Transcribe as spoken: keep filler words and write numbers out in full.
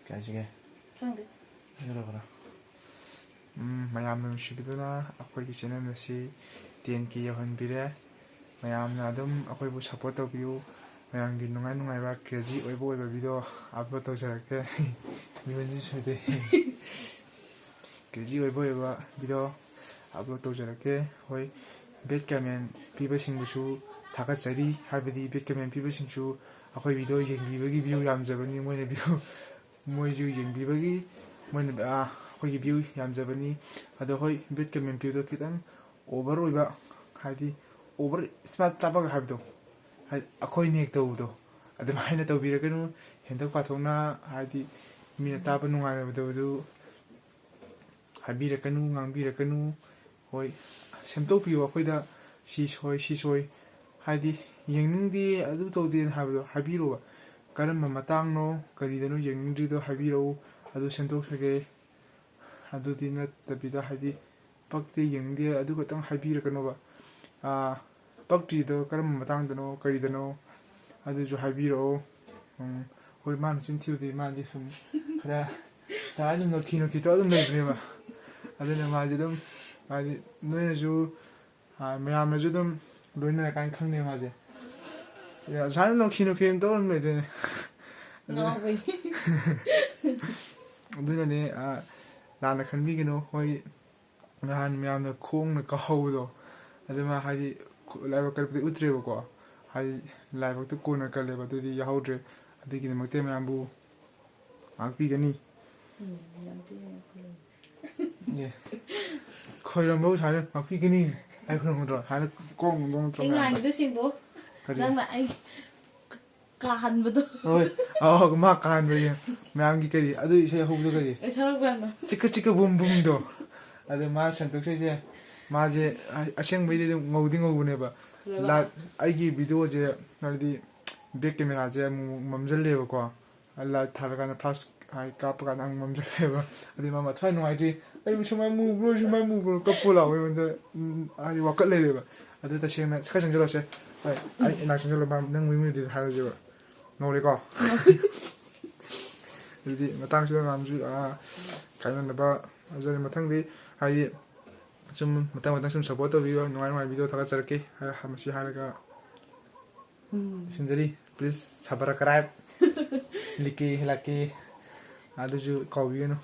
ꯀꯥꯏꯁꯤꯒꯦ? ꯈꯪꯗꯦ꯫ ꯍꯥꯏꯔꯣ, ꯍꯥꯏꯔꯣ꯫ ꯎꯝ, ꯃꯌꯥꯝꯅ ꯅꯨꯡꯁꯤꯕꯤꯗꯨꯅ ꯑꯩꯈꯣꯏꯒꯤ ꯆꯦꯅꯦꯜ ꯑꯁꯤ ꯇꯦꯟ ꯀꯦ ꯌꯧꯍꯟꯕꯤꯔꯦ꯫ ꯃꯌꯥꯝꯅ ꯑꯗꯨꯝ ꯑꯩꯈꯣꯏꯕꯨ ꯁꯞꯄꯣꯔꯠ ꯇꯧꯕꯤꯌꯨ꯫ ꯃꯌꯥꯝꯒꯤ ꯅꯨꯡꯉꯥꯏ ꯅꯨꯡꯉꯥꯏꯕ ꯀ꯭ꯔꯦꯖꯤ ꯑꯣꯏꯕ ꯑꯣꯏꯕ ꯚꯤꯗꯤꯑꯣ ꯑꯞꯂꯣꯗ ꯇꯧꯖꯔꯛꯀꯦ꯫ ꯃꯤꯍꯨꯟꯁꯨ ꯁꯨꯗꯦ꯫ ꯀ꯭ꯔꯦꯖꯤ ꯑꯣꯏꯕ ꯑꯣꯏꯕ ꯚꯤꯗꯤꯑꯣ ꯑꯞꯂꯣꯗ ꯇꯧꯖꯔꯛꯀꯦ꯫ ꯍꯣꯏ, ꯕꯦꯠ ꯀꯃꯦꯟ ꯄꯤꯕꯁꯤꯡꯕꯨꯁꯨ ꯊꯥꯒꯠꯆꯔꯤ꯫ ꯍꯥꯏꯕꯗꯤ ꯕꯦꯠ ꯀꯃꯦꯟ ꯄꯤꯕꯁꯤꯡꯁꯨ ꯑꯩꯈꯣꯏ ꯚꯤꯗꯤꯑꯣ ꯌꯦꯡꯕꯤꯕꯒꯤ ꯚ꯭ꯌꯨ ꯌꯥꯝꯖꯕꯅꯤ꯫ ꯃꯣꯏꯅ ꯚ꯭ꯌꯨ ꯃꯣꯏꯁꯨ ꯌꯦꯡꯕꯤꯕꯒꯤ ꯃꯣꯏꯅ, ꯑꯥ, ꯑꯩꯈꯣꯏꯒꯤ ꯚ꯭ꯌꯨ ꯌꯥꯝꯖꯕꯅꯤ꯫ ꯑꯗꯣ ꯍꯣꯏ, ꯕꯦꯠ ꯀꯃꯦꯟ ꯄꯤꯕꯗꯣ ꯈꯤꯇꯪ ꯑꯣꯚꯔ ꯑꯣꯏꯕ, ꯍꯥꯏꯗꯤ ꯑꯣꯚꯔ ꯏꯁꯃꯥꯔꯠ ꯆꯥꯕꯒ ꯍꯥꯏꯕꯗꯣ, ꯍꯥꯏꯗꯤ ꯑꯩꯈꯣꯏꯅ ꯍꯦꯛ ꯇꯧꯕꯗꯣ ꯑꯗꯨꯃꯥꯏꯅ ꯇꯧꯕꯤꯔꯛꯀꯅꯨ꯫ ꯍꯦꯟꯗꯣꯛ ꯄꯥꯊꯣꯛꯅ ꯍꯥꯏꯗꯤ ꯃꯤꯅ ꯇꯥꯕ ꯅꯨꯡꯉꯥꯏꯔꯣꯏꯗꯕꯗꯨ ꯍꯥꯏꯕꯤꯔꯛꯀꯅꯨ, ꯉꯥꯡꯕꯤꯔꯛꯀꯅꯨ꯫ ꯍꯣꯏ, ꯁꯦꯝꯗꯣꯛꯄꯤꯌꯨ꯫ ꯑꯩꯈꯣꯏꯗ ꯁꯤ ꯁꯣꯏ, ꯁꯤ ꯁꯣꯏ, ꯍꯥꯏꯗꯤ ꯌꯦꯡꯅꯤꯡꯗꯦ, ꯑꯗꯨ ꯇꯧꯗꯦꯅ ꯍꯥꯏꯕꯗꯣ ꯍꯥꯏꯕꯤꯔꯣꯕ꯫ ꯀꯔꯝꯕ ꯃꯇꯥꯡꯅꯣ, ꯀꯔꯤꯗꯅꯣ ꯌꯦꯡꯅꯤꯡꯗ꯭ꯔꯤꯗꯣ ꯍꯥꯏꯕꯤꯔꯛꯎ, ꯑꯗꯨ ꯁꯦꯝꯗꯣꯛꯆꯒꯦ꯫ ꯑꯗꯨꯗꯤ ꯅꯠꯇꯕꯤꯗ ꯍꯥꯏꯗꯤ ꯄꯛꯇꯦ, ꯌꯦꯡꯅꯤꯡꯗꯦ ꯑꯗꯨ ꯈꯛꯇꯪ ꯍꯥꯏꯕꯤꯔꯛꯀꯅꯣꯕ꯫ ꯑꯥ, ꯄꯛꯇ꯭ꯔꯤꯗꯣ ꯀꯔꯝꯕ ꯃꯇꯥꯡꯗꯅꯣ, ꯀꯔꯤꯗꯅꯣ, ꯑꯗꯨꯁꯨ ꯍꯥꯏꯕꯤꯔꯛꯑꯣ꯫ ꯎꯝ, ꯍꯣꯏ, ꯃꯥꯅ ꯆꯤꯟ ꯊꯤꯕꯗꯤ ꯃꯥꯗꯤ ꯁꯨꯝ ꯈꯔ ꯆꯥ ꯑꯗꯨꯝ ꯅꯣꯛꯈꯤ ꯅꯣꯛꯈꯤ ꯇꯧꯔ ꯑꯗꯨꯝ ꯂꯩꯕꯅꯦꯕ꯫ ꯑꯗꯨꯅ ꯃꯥꯁꯦ ꯑꯗꯨꯝ, ꯍꯥꯏꯗꯤ ꯅꯣꯏꯅꯁꯨ, ꯑꯥ, ꯃꯌꯥꯝꯅꯁꯨ ꯑꯗꯨꯝ ꯂꯣꯏꯅꯔꯀꯥꯟꯗ ꯈꯪꯅꯩ ꯃꯥꯁꯦ꯫ ꯑꯗ ꯁꯨꯃꯥꯏꯅ ꯅꯣꯛꯈꯤ ꯅꯣꯛꯈꯤ ꯑꯗꯨꯝ ꯇꯧꯔ ꯑꯗꯨꯝ ꯂꯩꯗꯣꯏꯅꯦ꯫ ꯑꯗꯨꯅ ꯉꯥꯎꯕꯩ꯫ ꯑꯗꯨꯅꯅꯦ, ꯑꯥ, ꯂꯥꯟꯅ ꯈꯟꯕꯤꯒꯅꯨ꯫ ꯍꯣꯏ, ꯅꯍꯥꯟ ꯃꯌꯥꯝꯅ ꯈꯣꯡꯅ ꯀꯥꯍꯧꯕꯗꯣ, ꯑꯗꯨꯃ ꯍꯥꯏꯗꯤ ꯂꯥꯏꯕꯛ ꯀꯠꯄꯗꯤ ꯎꯠꯇ꯭ꯔꯦꯕꯀꯣ, ꯍꯥꯏꯗꯤ ꯂꯥꯏꯕꯛꯇꯨ ꯀꯣꯟꯅ ꯀꯜꯂꯦꯕ, ꯑꯗꯨꯗꯤ ꯌꯥꯎꯍꯧꯗ꯭ꯔꯦ꯫ ꯑꯗꯨꯒꯤꯗꯃꯛꯇ ꯃꯌꯥꯝꯕꯨ ꯉꯥꯛꯄꯤꯒꯅꯤ꯫ ꯎꯝ, ꯌꯥꯝ ꯊꯤꯅ ꯌꯥꯝ ꯊꯤꯅ꯫ ꯑꯦ, ꯈꯣꯏꯔꯝꯕꯕꯨ ꯁꯨꯃꯥꯏꯅ ꯉꯥꯛꯄꯤꯒꯅꯤ ꯍꯥꯏ ꯈꯣꯏꯔꯝꯒꯗ꯭ꯔꯣ? ꯁꯨꯃꯥꯏꯅ ꯀꯣꯡ ꯀꯣꯡ ꯑꯩ ꯆꯣꯡꯉꯒ꯫ ꯉꯥꯏꯕꯗꯣ ꯁꯦꯡꯗꯣꯛꯑꯣ꯫ ꯀꯔꯤ? ꯅꯪꯅ ꯑꯩ ꯀꯥꯍꯟꯕꯗꯣ꯫ ꯍꯣꯏ, ꯑꯧ, ꯃꯥ ꯀꯥꯍꯟꯕꯒꯤ ꯃꯌꯥꯝꯒꯤ ꯀꯔꯤ, ꯑꯗꯨ ꯏꯁꯩ ꯍꯧꯕꯗꯣ ꯀꯔꯤ? ꯑꯩ ꯁꯔꯛꯄ ꯌꯥꯝꯅ꯫ ꯆꯤꯛꯀ ꯆꯤꯛꯀ ꯕꯨꯝ ꯕꯨꯝꯗꯣ꯫ ꯑꯗꯣ ꯃꯥ ꯁꯦꯡꯗꯣꯛꯆꯩꯁꯦ, ꯃꯥꯁꯦ ꯑ-, ꯑꯁꯦꯡꯕꯩꯗꯤ ꯑꯗꯨꯝ ꯉꯧꯗꯤ ꯉꯧꯕꯅꯦꯕ꯫ ꯐꯖꯕ꯫ ꯂꯥ-, ꯑꯩꯒꯤ ꯚꯤꯗꯤꯑꯣꯁꯦ, ꯍꯥꯏꯗꯤ ꯕꯦꯛ ꯀꯦꯃꯦꯔꯥꯁꯦ ꯑꯃꯨꯛ ꯃꯝꯁꯤꯜꯂꯦꯕꯀꯣ꯫ ꯂꯥꯏꯠ ꯊꯥꯜꯂꯀꯥꯟꯗ ꯐ꯭ꯂꯥꯁ ꯍꯥꯏ ꯀꯥꯞꯄ ꯀꯥꯟꯗ ꯑꯃꯨꯛ ꯃꯝꯁꯤꯜꯂꯦꯕ꯫ ꯑꯗꯨꯗꯤ ꯃꯥ ꯃꯊ꯭ꯋꯥꯏ ꯅꯨꯡꯉꯥꯏꯇ꯭ꯔꯤ꯫ "ꯑꯩꯕꯨ ꯁꯨꯃꯥꯏꯅ ꯃꯨꯕ꯭ꯔꯣ, ꯁꯨꯃꯥꯏꯅ ꯃꯨꯕ꯭ꯔꯣ?" ꯀꯞꯄꯣ ꯂꯥꯎꯋꯦ ꯑꯩꯉꯣꯟꯗ꯫ ꯎꯝ, ꯍꯥꯏꯗꯤ ꯋꯥꯀꯠ ꯂꯩꯔꯦꯕ꯫ ꯑꯗꯨ ꯇꯁꯦꯡꯅ ꯈꯔ ꯆꯪꯁꯤꯜꯂꯁꯦ꯫ ꯍꯣꯏ, ꯑꯩ ꯏꯅꯥꯛ ꯆꯪꯁꯤꯜꯂꯣ, ꯃꯥ ꯅꯪ ꯃꯨꯏ ꯃꯨꯏꯗꯨꯗꯤ ꯍꯥꯏꯔꯁꯦꯕ꯫ ꯉꯧꯔꯦꯀꯣ? ꯑꯗꯨꯗꯤ ꯃꯇꯥꯡꯁꯤꯗ ꯃꯌꯥꯝꯁꯨ ꯀꯥꯏꯅꯅꯕ ꯍꯥꯏꯖꯔꯤ꯫ ꯃꯊꯪꯗꯤ ꯍꯥꯏꯗꯤ ꯁꯨꯝ ꯃꯊꯪ ꯃꯊꯪ ꯁꯨꯝ ꯁꯞꯄꯣꯔꯠ ꯇꯧꯕꯤꯌꯨ, ꯅꯨꯡꯉꯥꯏ ꯅꯨꯡꯉꯥꯏ ꯚꯤꯗꯤꯑꯣ ꯊꯥꯒꯠꯆꯔꯛꯀꯦ꯫ ꯍꯥꯏ- ꯃꯁꯤ ꯍꯥꯏꯔꯒ ꯁꯤꯟꯖꯔꯤ꯫ Please subscribe, like, like ꯑꯗꯨꯁꯨ ꯀꯥꯎꯕꯤꯒꯅꯨ꯫